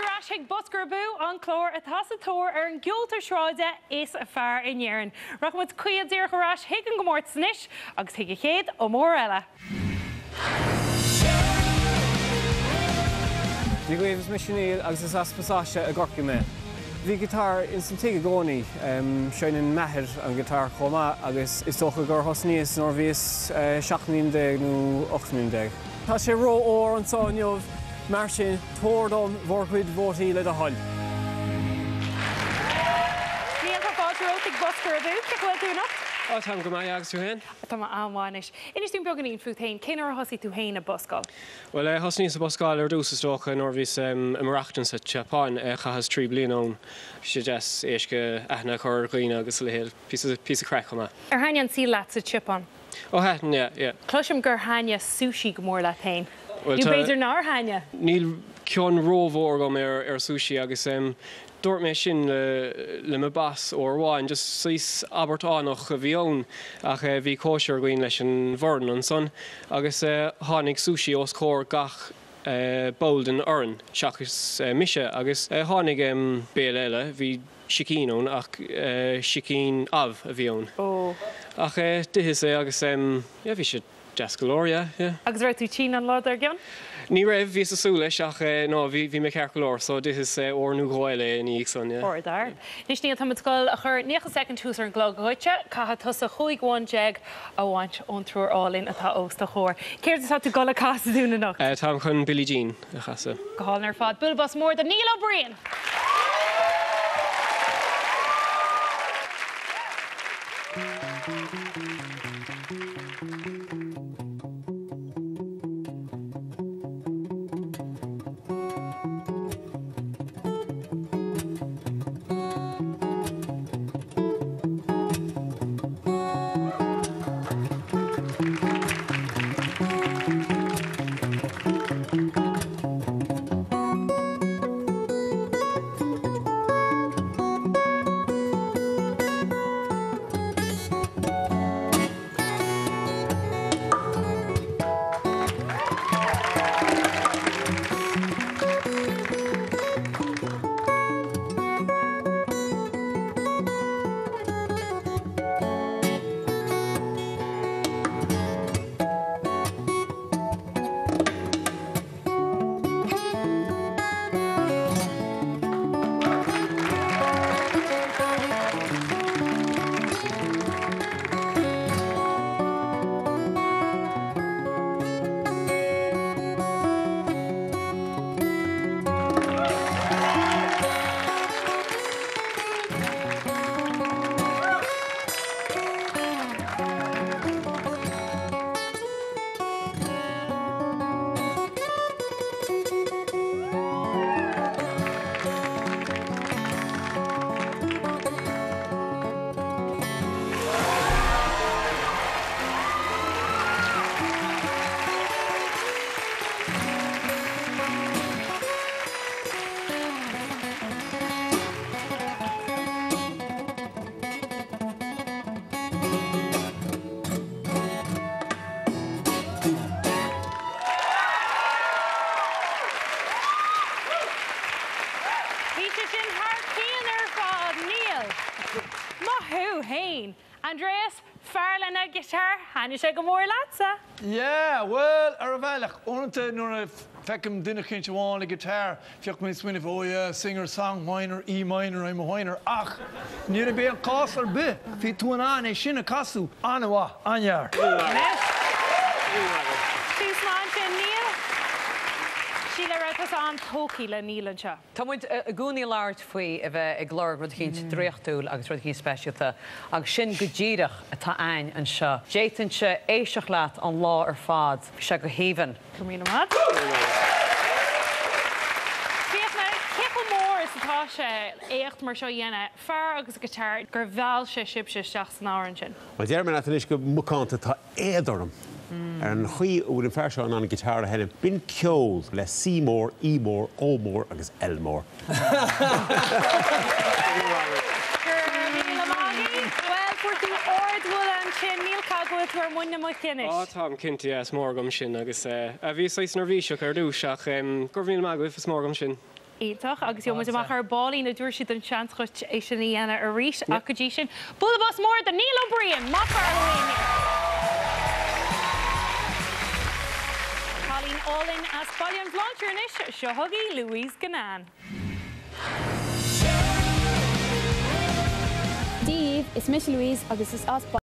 Fáilte ar ais chuig Boscaire Abú, an clár atá sa tóir ar an gceoltóir sráide is fearr in Éirinn. Rachaidh muid caol díreach ar ais chuig an gcomórtas anois agus chuig an chéad iomaitheoir eile. Dia dhaoibh, is mise Niall agus is as Pasáiste i gCorcaigh mé. Bhí guitar ins an tigh i gcónaí. Seinneann m'athair an guitar chomh maith agus is dócha gur thosnaíos nuair a bhíos 17 mbliana nó 18 mbliana. Tá sé ró-fhuar anseo inniu, mar sin tabhair dom bhur gcuid vótaí le do thoil. Niall, tá fáilte romhat chuig Boscaire Abú. Cén chaoi a bhfuil tú anocht? Ó, táim go maith, agus tú féin? Tá mé an-mhaith anois. Inis dúinn beagáinín fút féin, cén uair a thosaigh tú féin ag buscáil? Bhuel, thosnaíos ag buscáil ar dtús is dócha nuair a bhíos i mo reachtain sa tSeapáin. Chaitheas 3 bliana ann. Bhí sé deas éasca aithne a chur ar dhaoine agus a leithéid. Píosa, píosa craic chomh maith. Ar thaitnigh an saol leat sa tSeapáin? Ó thaitin, yeah, yeah. Cloisim gur thaitnigh sushi go mór leat féin. Nó b'fhéidir nár thaitnigh? Níl cion rómhór agam ar sushi agus dúirt mé sin le mo boss uair amháin, just saghas abairt fhánach a bhí ann ach bhí cóisir againn leis an bhfoireann ansan agus tháinig sushi os comhair gach ball den fhoireann seachas mise agus tháinig béile eile, bhí sicín ann ach sicín amh a bhí ann. Ach d'itheas é agus yeah bhí sé Deas go leor, yeah, yeah. Agus raibh tú tinn an lá dár gcionn? Ní raibh, bhíos ag súil leis ach no, bhí, bhí mé ceart go leor so d'itheas uair nó dhó eile ina dhiaidh san, yeah. Ardfhear. Anois Niall, táimid ag dul a chur 90 soicind thuas ar an gclog dhuitse. Caithfidh tusa 15 bhonn a bhaint ón triúr álainn atá os do chomhair. Céard atá tú ag dul a casadh dúinn anocht? Táim chun Billie Jean a chasadh. Go hálainn ar fad. Bualadh bos mór do Niall Ó Briain! Bhí sé sin thar cionn ar fad, Niall! Maith thú fhéin! Andreas, fear lena ghiotár, thaitnigh sé go mór leatsa! Yeah, bhuel, ar a bhealach, uaireanta nuair a feicim duine eicínt amháin le guitar, bheadh mé ag smaoineamh, oh yeah, singer, song whiner, E minor, I'm a whiner, ach ní raibh aon chás ar bith, bhí tú in ann é sin a casadh an-mhaith, an-fhear. Tús maith ansin, Niall. Síle, raibh tusa an-tógtha le Niall anseo. Tá muid i gcónaí ag labhairt faoi a bheith ag lorg rud eicínt draíochtúil agus rud eicínt speisialta agus sin go díreach atá a'ainn anseo. D'fhéadfainnse éisteacht leat an lá ar fad, bhí sé go haoibhinn. Go raibh míle maith. Fiachna, cé chomh mór is atá sé éacht mar seo a dhéanamh, fear agus a guitar, gur mheall sé sibhse isteach san amhrán sin? Bhuel, déarfaidh mé leat anois go macánta, tá éad orm ar an chaoi a bhfuil an fear seo in ann an guitar a sheinm. B'in ceol le C mór, E mór, O mór agus L mór. Go raibh míle maith agat. Bhuel, fuair tú ardmholadh ansin. Niall, caithfidh go bhfuil tú ar muin na muice anois. Á, táim cinnte, yeah, is mór agam sin agus bhíos saghas neirbhíseach ar dtús ach go raibh míle maith agaibh, is mór agam sin. Iontach, agus gheobhaidh muid amach ar baillín an dtabharfaidh siad an seans dhuit é sin a dhéanamh arís ach go dtí sin, bualadh bos mór do Niall Ó Briain! Maith fear thú féin! Cailín álainn as Baile an Bhláinséir anois, seo chugaibh Louise Guinane. Dia dhaoibh, is mise Louise agus is as.